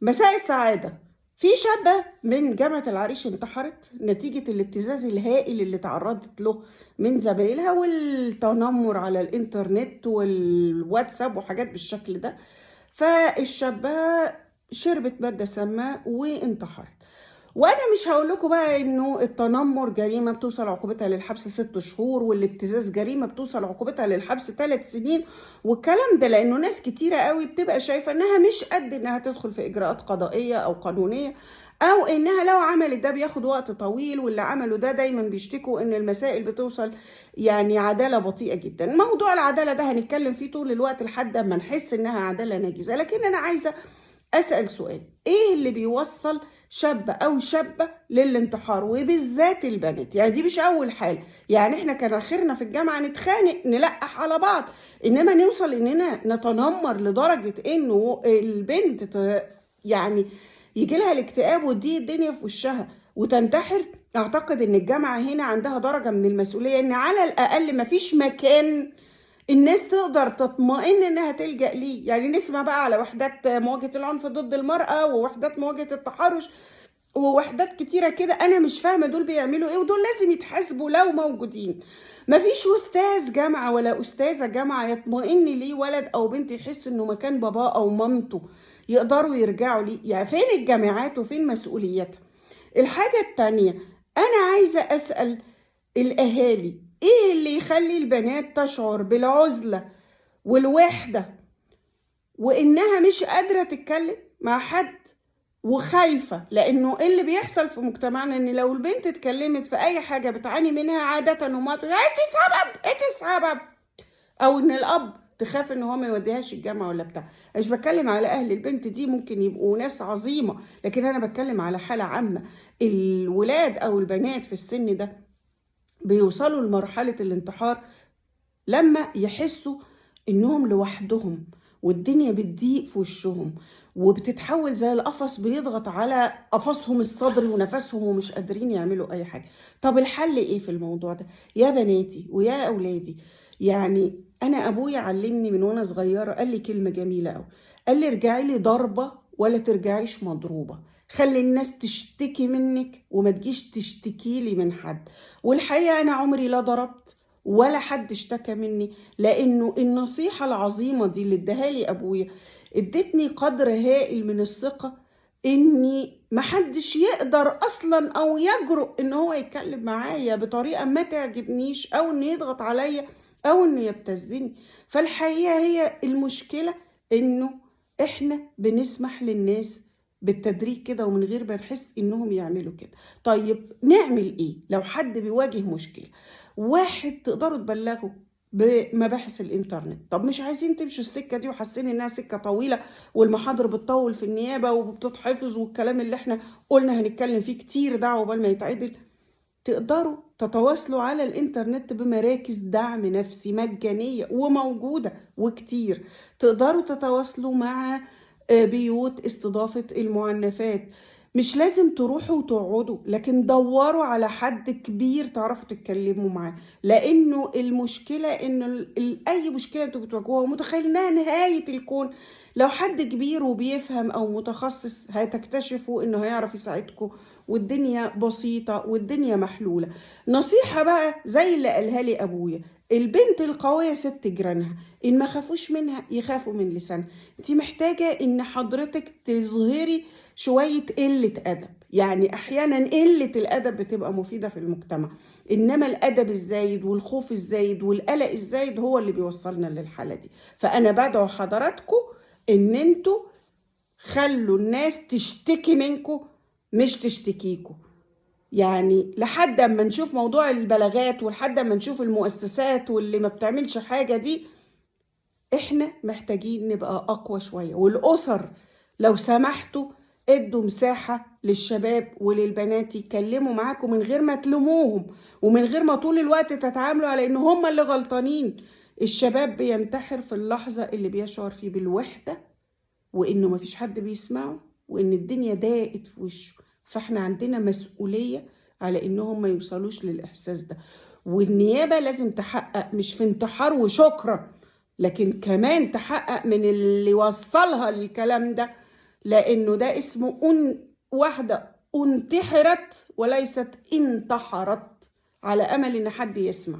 مساء السعادة. في شابة من جامعة العريش انتحرت نتيجة الابتزاز الهائل اللي تعرضت له من زمايلها والتنمر على الإنترنت والواتساب وحاجات بالشكل ده. فالشابة شربت مادة سامة وانتحرت. وانا مش هقول لكم بقى انه التنمر جريمة بتوصل عقوبتها للحبس 6 شهور، والابتزاز جريمة بتوصل عقوبتها للحبس 3 سنين والكلام ده، لانه ناس كتيرة قوي بتبقى شايفه انها مش قد انها تدخل في اجراءات قضائية او قانونية، او انها لو عملت ده بياخد وقت طويل، واللي عملوا ده دايما بيشتكوا ان المسائل بتوصل يعني عدالة بطيئه جدا. موضوع العدالة ده هنتكلم فيه طول الوقت لحد ما نحس انها عدالة ناجزه، لكن انا عايزه أسأل سؤال: إيه اللي بيوصل شاب أو شابة للانتحار، وبالذات البنات؟ يعني دي مش أول حالة، يعني إحنا كان آخرنا في الجامعة نتخانق نلقح على بعض، إنما نوصل إننا نتنمر لدرجة إنه البنت يعني يجي لها الاكتئاب وتضيق الدنيا في وشها وتنتحر. أعتقد إن الجامعة هنا عندها درجة من المسؤولية، إن على الأقل مفيش مكان الناس تقدر تطمئن انها تلجأ ليه. يعني نسمع بقى على وحدات مواجهة العنف ضد المرأة، ووحدات مواجهة التحرش، ووحدات كتيرة كده، انا مش فاهمة دول بيعملوا ايه، ودول لازم يتحاسبوا لو موجودين. مفيش استاذ جامعة ولا استاذة جامعة يطمئن ليه ولد او بنت يحس انه مكان باباه او مامته يقدروا يرجعوا ليه. يعني فين الجامعات وفين مسؤوليتها؟ الحاجة التانية، انا عايزة اسأل الاهالي، ايه اللي يخلي البنات تشعر بالعزلة والوحدة وانها مش قادرة تتكلم مع حد وخايفة؟ لانه ايه اللي بيحصل في مجتمعنا؟ ان لو البنت اتكلمت في اي حاجة بتعاني منها عادة وما تقول انت سبب انت سبب، او ان الاب تخاف ان هو ما يوديهاش الجامعة ولا بتاع. مش بتكلم على اهل البنت دي، ممكن يبقوا ناس عظيمة، لكن انا بتكلم على حالة عامة. الولاد او البنات في السن ده بيوصلوا لمرحلة الانتحار لما يحسوا إنهم لوحدهم والدنيا بتضيق في وشهم وبتتحول زي القفص بيضغط على قفصهم الصدري ونفسهم ومش قادرين يعملوا أي حاجة. طب الحل إيه في الموضوع ده يا بناتي ويا أولادي؟ يعني أنا أبويا علمني من وأنا صغيرة، قال لي كلمة جميلة أوي، قال لي ارجعي لي ضربة ولا ترجعيش مضروبة، خلي الناس تشتكي منك وما تجيش تشتكي لي من حد. والحقيقة أنا عمري لا ضربت ولا حد اشتكى مني، لأنه النصيحة العظيمة دي اللي اداها لي أبويا ادتني قدر هائل من الثقة إني محدش يقدر أصلا أو يجرؤ إن هو يتكلم معايا بطريقة ما تعجبنيش، أو إنه يضغط عليا، أو إنه يبتزني. فالحقيقة هي المشكلة إنه إحنا بنسمح للناس بالتدريج كده ومن غير ما نحس إنهم يعملوا كده. طيب نعمل إيه لو حد بيواجه مشكلة؟ واحد، تقدروا تبلغوا بمباحث الإنترنت. طب مش عايزين تمشوا السكة دي وحاسين إنها سكة طويلة والمحاضر بتطول في النيابة وبتتحفظ والكلام اللي إحنا قلنا هنتكلم فيه كتير ده عقبال ما يتعدل، تقدروا تتواصلوا على الإنترنت بمراكز دعم نفسي مجانية وموجودة وكتير. تقدروا تتواصلوا مع بيوت استضافة المعنفات. مش لازم تروحوا وتقعدوا، لكن دوروا على حد كبير تعرفوا تتكلموا معاه، لأنه المشكلة إنه أي مشكلة انتوا بتواجهوها ومتخيلينها نهاية الكون، لو حد كبير وبيفهم أو متخصص هتكتشفوا إنه هيعرف يساعدكم، والدنيا بسيطة والدنيا محلولة. نصيحة بقى زي اللي قالها لي أبويا، البنت القوية ست جيرانها، إن ما خافوش منها يخافوا من لسانها. انت محتاجة إن حضرتك تظهري شوية قلة أدب، يعني أحيانا قلة الأدب بتبقى مفيدة في المجتمع، إنما الأدب الزايد والخوف الزايد والقلق الزايد هو اللي بيوصلنا للحالة دي. فأنا بدعو حضراتكم إن انتوا خلوا الناس تشتكي منكم مش تشتكيكم، يعني لحد اما نشوف موضوع البلاغات ولحد اما نشوف المؤسسات واللي ما بتعملش حاجة دي، احنا محتاجين نبقى اقوى شوية. والأسر لو سمحتوا ادوا مساحة للشباب وللبنات يتكلموا معاكم من غير ما تلوموهم ومن غير ما طول الوقت تتعاملوا على ان هم اللي غلطانين. الشباب بينتحر في اللحظة اللي بيشعر فيه بالوحدة وانه مفيش حد بيسمعه وان الدنيا ضاقت في وشه. فاحنا عندنا مسؤولية على انهم ما يوصلوش للإحساس ده، والنيابة لازم تحقق مش في انتحار وشكرا، لكن كمان تحقق من اللي وصلها للكلام ده. لأنه ده اسمه واحدة انتحرت وليست انتحرت، على أمل إن حد يسمع.